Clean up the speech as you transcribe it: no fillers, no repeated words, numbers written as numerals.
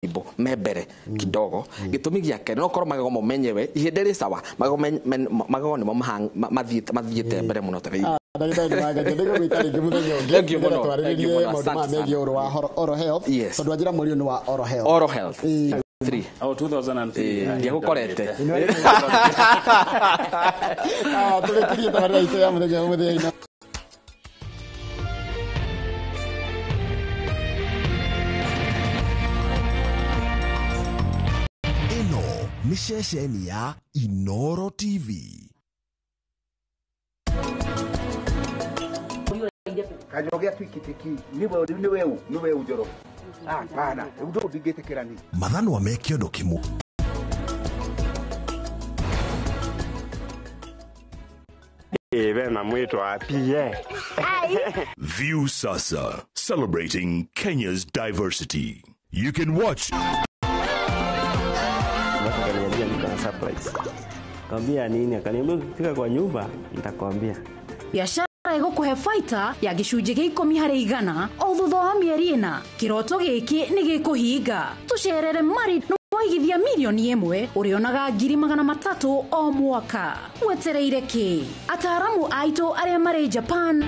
Imbo me mbere kidogo. Gĩtũmi gĩake no korwo magego mo menyewe ihĩndĩ rĩ sawa, magego magego nĩmo mathiĩte mbere mũno ta rĩu. Ndagĩtarĩ, nĩwangenia. Nĩngũgwĩta rĩngĩ mũthenya ũngĩ Thank you nĩgetha mũno. Thank you twarĩrĩrie mũno. maũndũ maya Asante megiĩ sana. ũhoro wa oral health, tondũ wanjĩra mweri ũyũ nĩ wa oral health. Oral health. 3. Oh, 2003. Ndiagũkorete. Ah, tũrĩkĩrie tabarĩra itũ ya mũthenya ũmũthĩ. Ĩno nĩ ceceni ya Inoro TV. Kanjoge atuikitiki niwe niwe niwe njoro hapana undu ndingĩtĩkĩra ni. Mathanwa me kĩondo kĩmwe. Ebe mwitwa apie. View Sasa, celebrating Kenya's diversity. You can watch Alafu akaniambia niko na surprise. Kaambia nini? Akaniambia ukifika kwa nyumba nitakwambia. Biacara ĩgũkũhe baita ya 10% o thutha wa mĩeri 4. Kĩroto gĩkĩ nĩ gĩkũhinga. Tũcerere mari waigithia 1 mirioni ũrĩonaga 300,000 o mwaka. Wetereire kĩ? Ataramu aitũ arĩa marĩ Japan.